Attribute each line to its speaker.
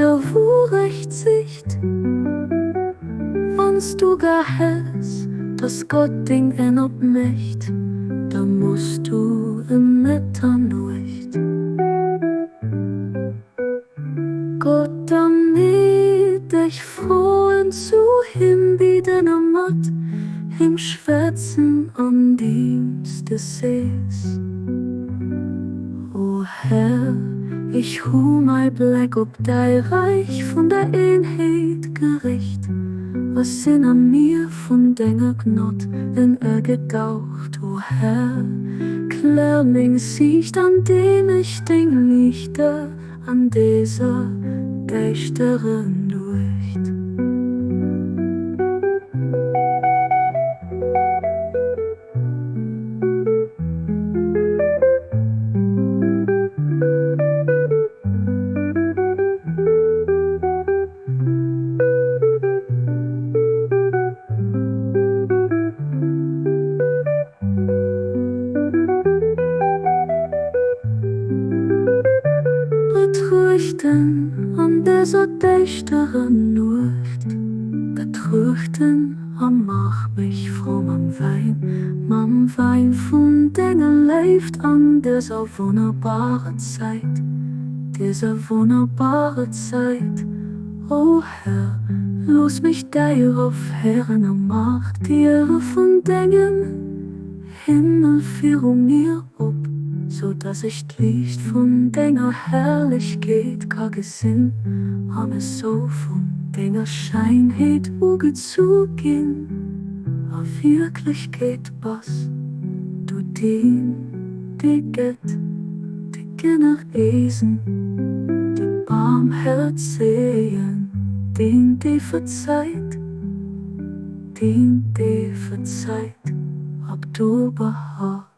Speaker 1: der Wurecht sicht. Wanns du gar häls, dass Gott deng Än opmécht, da muss du ëm Mëtternuecht. Gott, damit ech froen zu him bieden a mat him schwätzen andeems de sees, O Här, ich hu mei Bleck op däi Reich vun der Eenheet gericht a sinn am Mier vun denger Gnod ënnergedaucht. O Här, klär meng Siicht, andeem ech deng Liichter an dëser däischterer Nuecht. Betruechten an dëser däischterer Nuecht, betruechten a maach mech frou mam Wäin, mam Wäin vun denger Léift an dëser wonnerbarer Zäit, dëser wonnerbarer Zäit. O Här, looss mech däirof héieren a maach d'Diere vun dengem Himmel viru mir op, sou dass ech d'Liicht vun denger Herrlechkeet ka gesinn an esou vun denger Scheinheet ugezu ginn. A Wierklechkeet bass du deen, dee gëtt, de Generéisen, de Barmhäerzegen, deen, dee verzeit. Deen dee verzeit, ob du behaapt.